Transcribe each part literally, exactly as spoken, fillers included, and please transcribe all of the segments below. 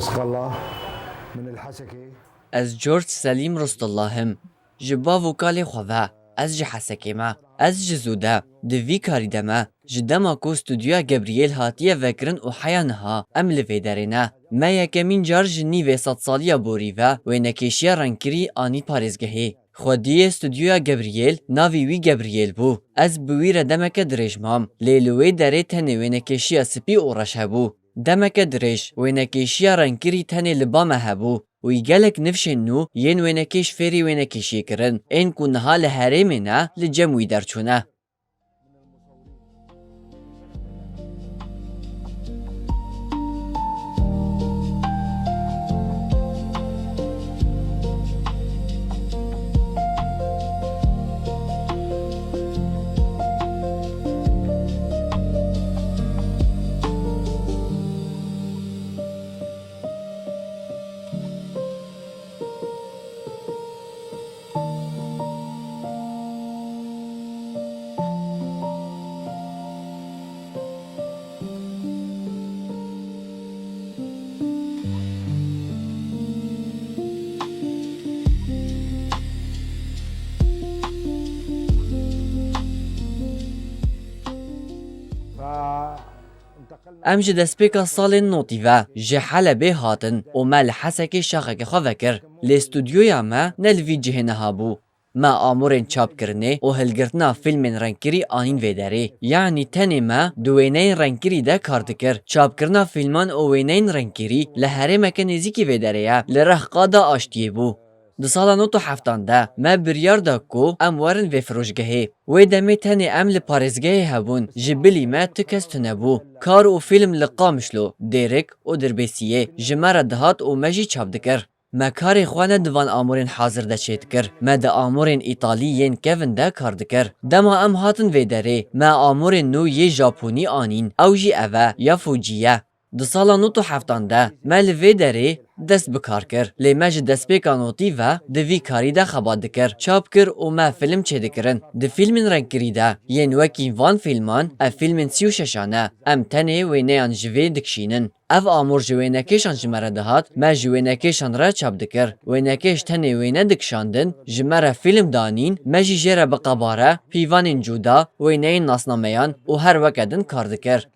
رزق الله من الحسكة. Ez George Selîm Rustullah im. Ji bav û kalê xwe ve, ez ji Hesekê me. Ez ji zû de, di vî karî de me, ji dema ku Stûdyoya Gebriyêl hatiye vekirin û heya niha, em li vê derê ne. Me yekemîn car ji nîvê sedsaliya borî ve wênekêşiya rengkirî anî parêzgehê. Xwediyê Stûdyoya Gebriyêl navê wî Gebriyêl bû. Ez bi wî re demeke dirêj mam, lê li wê derê tenê wênekêşiya spî û reş hebû. Demeke dirêj, wênekêşiya rengkirî tenê li ba me hebû û gelek nifşên nû yên wênekêş fêrî wênekêşiyê kirin, ên ku niha li herêmê ne, li cem wî derçûne. Em ji destpêka salên notî ve ji Helebê hatin û me li Hesekê şaxeke xwe vekir. Lê stûdyoya me ne li vî cihê niha bû. Me amûrên çapkirinê û hilgirtina fîlmên rengkirî anîn vê derê. Yanî tenê me di wêneyên rengkirî de kar dikir. Çapkirina fîlman û wêneyên rengkirî li herêmeke nêzîkî vê derê ye, li Rehqa de Aştiyê bû. Di sala nod û heftan de me biryar da ku em werin vê firojgehê. Wê demê tenê em li parêzgehê hebûn, ji bilî me tu kes tunebû. Kar û fîlm li Qamişlo, Dêrik û Dirbêsiyê ji me re dihat û me jî çap dikir. Me karê xwe ne di van amûrên hazir de çêdikir. Me di amûrên îtalî yên kevin de kar dikir. Dema em hatin vê derê, me amûrên nû yê japonî anîn, ew jî ev e, ya Fuji ye. Di sala nod û heftan de me li vê derê dest bi kar kir. Lê me ji destpêka notî ve di vî karî de xebat dikir. Çap kir û me fîlm çêdikirin. Di fîlmên rengkirî de yên wekî van fîlman, ev fîlmên sî û şeşan e. Em tenê wêneyan ji vê dikişînin. Ev amûr ji wênekêşan ji me re dihat, me ji wênekêşan re çap dikir. Wênekêş tenê wêne dikişandin, ji me re fîlm danîn, me jî jê re bi qebare, pîvanên cuda, wêneyên nasnameyan û her weke din kar dikir.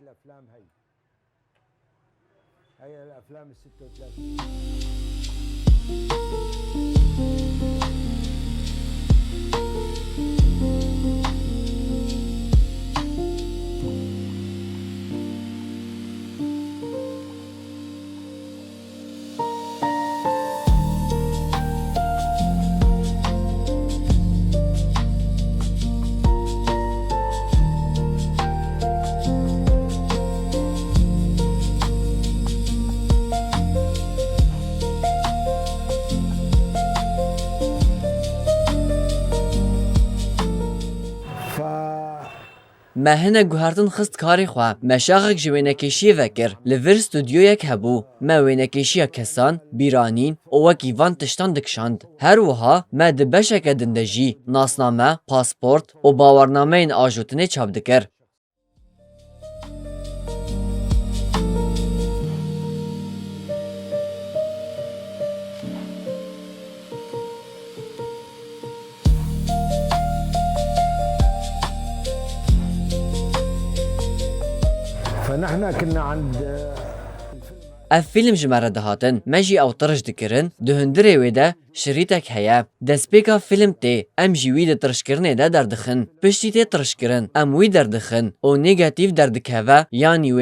Me hinek guhertin xist karê xwe. Me şaxek ji wênekêşiyê vekir. Li vir stûdyoyek hebû. Me wênekêşiya kesan, bîranîn û wekî van tiştan dikişand. Her wiha me di beşeke din de jî nasname, pasport û bawernameyên ajotinê çap dikir. فنحن كنا عند Ev fîlm ji me re dihatin, me jî ew tiriş dikirin, di hundirê wê de şirîtek heye. Destpêka fîlm tê, em jî wî di tirişkirinê de derdixin. Piştî tê tirişkirin, em wî derdixin û negatîf derdikeve, yanî wê